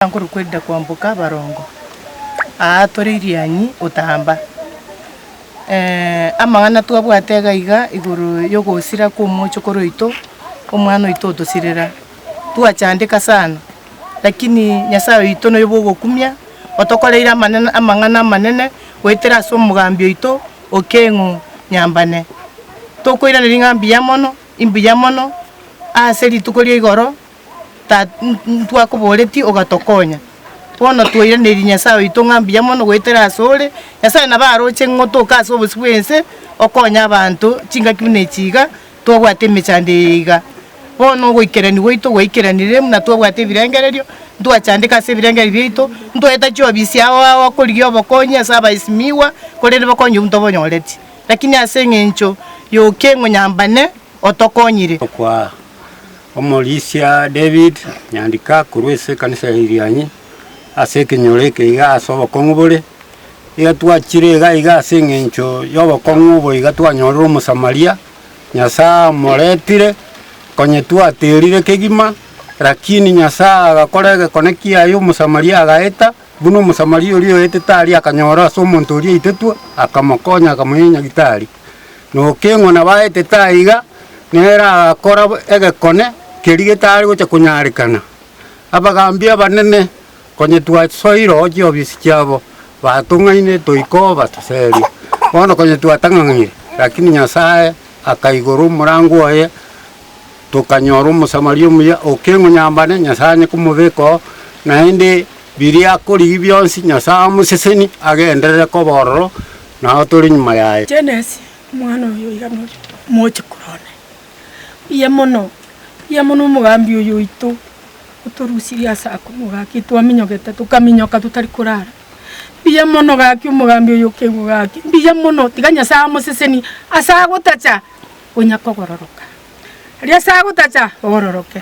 Nkorokwa Edda Kwamboka Barongo, aa tore Irianyi Otamba. Amang'ana twabwate iga iga igoro ya ogosira kwa omochokoro oito, omwana oito otosirera, twachandeka sana, lakini Nyasaye oito noyo bwa ogokumia, otokoreire amanene amang'ana amanene goetera ase omogambi oito Okeng'u Nyambane. Tokoiraneria ng'a mbuya mono, imbuya mono ase rituko ria igoro. Ntwakoboretie ogatokonya. Bono twairanerie Nyasae oito ng'a mbuya mono goetera asore. Nyasae nabo aroche ng'a otoke ase obosio bw'ense, okonye abanto chingaki buna echi iga, twabwate emechando eye iga. Bono ogoikerania gwaito gwaikeranire buna twabwate ebirengererio, ntwachandeka ase ebirengererio biaito, ntwaeta chiofisi ao ao korigia obokonyi ase abaesimigwa, korende bokonyi obwo ntobonyoreti. Lakini ase eng'encho ya okeng'u nyambane otokonyire. Okwa Omorisia David Nyandika korwa ase ekanisa ya Irianyi, ase ekenyoro eke iga ase obokong'u bore, iga twachire iga iga ase eng'encho ya obokong'u obo iga twanyorire omosamaria, Nyasae amoretire, konye twaterire kegima, lakini Nyasae agakora egekone kiaye omosamaria agaeta, buna omosamaria oria oetete aria akanyora ase omonto oria oitetwe, akamokonya akamoira nyagitari. Na okeng'wa nabo aetete aiga, nere agakora egekone keria getare gocha konyarekana. Abagambi abanene konya twasoire oo chiofisi chiabo, batong'aine toika oo batoserie. Bono konya twatang'ang'aire, lakini Nyasaye akaigora omorango oye, tokanyora omosamaria omuya, okeng'wa nyambane, Nyasaye anye komobeka oo, naende biria akorigia bionsi Nyasaye amosesenie, agenderere koba ororo. Nao tore nyuma yaye. Genesi, omwana oyo iga nori omochokoro one. Mbuya mono, mbuya mono omogambi oyo oito otorusirie ase akong'u gaki twaminyogete tokaminyoka totari korara. Mbuya mono gaki omogambi oyo okegwa gaki, mbuya mono tiga Nyasaye amosesenie ase agotacha onya kogororoka. Aria ase agotacha ogororoke.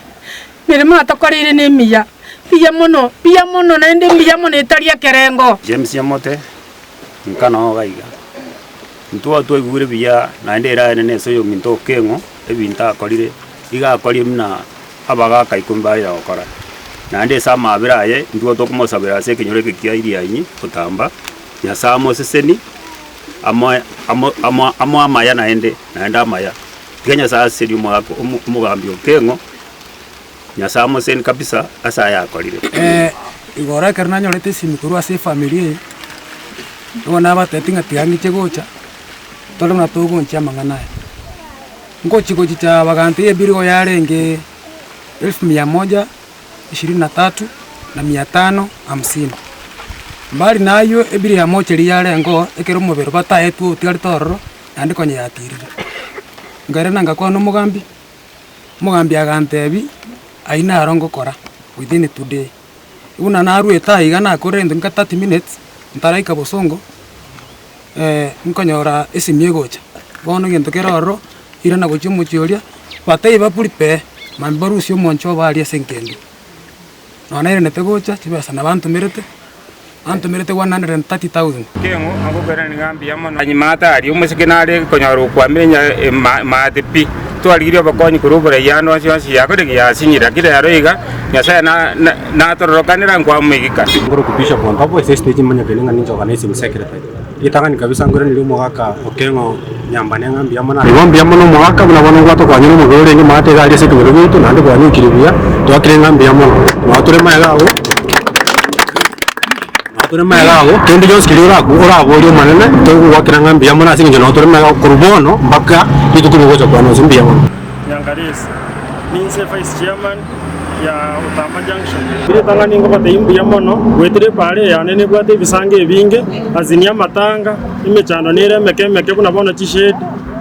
Emeremo atokoreire nemiya, mbuya mono, mbuya mono naende mbuya mono etari ekerengo. James Nyamote, Nka noo iga iga, intwe twaigure buya naende ere aye nese oyominto okeng'o, ebinto akorire, iga akorire buna abagaka ikomi barire gokora. Naende ase amabera aye, intwe tokomosabera ase ekenyoro eke kia Irianyi gotamba, Nyasae amoseseni, amoe amo amo amoe amaya naende, naende amaya. Tiga Nyasae aseserie omogaka omo omogambi okeng'o, Nyasae amoseseni kabisa ase aya akorire. Igoro ekero nanyorete esimi korwa ase efamiri eye, nigo nabatebetie ng'a tiga ng'iche gocha, tore buna togonchia amang'ana aya. Ngochi gochicha bagantebia ebill igo yarenge elfu mia moja ishirini na tatu na mia tano hamsini. Mbali na aywo ebill ya mochari yarenge oo ekero omobere bataetwe otigarete ororo, naende konya yatirire. Nkairana ngakwana omogambi. Omogambi agantebia, ayio naro ngokora within today. Buna naruete aiga nakorire egento nka 30 minutes, ntaraika bosongo, nkonyora esimi egocha, bono egento kere ororo, irana gochia omochie oria, batebie ba prepare, mambia barusie omonche obo aria ase enkendu. Nonya nairanete gocha, chibesa nabantomerete, bantomerete 130,000. Keng'u agokwera niga mbuya mono. Anyima atari omosike nare konyora okwamire nya maate pi. Twarigirie obokonyi korwa oboraia ande onsi onsi yakorire ki yasinyire lakini rero iga Nyasaye natororokanera nkwamoigika. Nkorokwa Bishop Ontobo ase estage manyekene ng'a ninche organizing secretary. Ritang'ani kabisa nkoiraneria omogaka Okeng'o Nyambane ng'a mbuya mono. Igo mbuya mono omogaka buna bono obwate okwanyora omobere orenge maate iga aria ase ekenyoro giaito naende kwanyokire buya, twakire ng'a mbuya mono. Nabo tore magega agwo, nabo tore magega agwo, kende gionsi keria oraku oraborie omonene, togogwakera ng'a mbuya mono ase eng'encho nabo tore magega agwo korwa bono mpaka rituko rigocha kwane ase mbuya mono. Nyankaresi, Ninse Vice Chairman ya Otamba Junction. Ritang'ani ngobatebia mbuya mono, goetera epaara eye yane nebwate ebisango ebinge, azini amatanga, emechando nere emeke emeke buna bono chishade,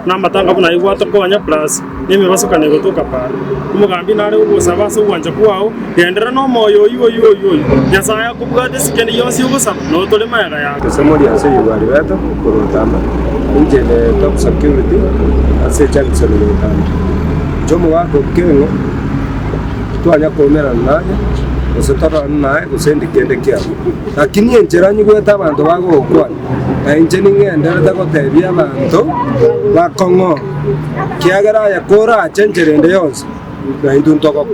na amatanga buna ayio gwatokonya plus na emebasokano egotoka paara. Omogambi nare gogosaba ase ogwancha kwao, genderera na omoyo oyio oyio oyio oyio. Nyasaye akobwate ase kende gionsi ogosaba, notore magega yako. Tosemori ase Yugaribeta korwa Otamba, inche inde top security ase Junction ya Otamba. Inche omogaka o Keng'o, titwanya koumerana naye, gose tororane naye, gose indi kende kiabo. Lakini enchera nyigwete abanto bagogokwana, na inche ning'enderete gotebia abanto bakong'o, kiagera aye korache enchera ende yonsi, naintwe ntogokwa.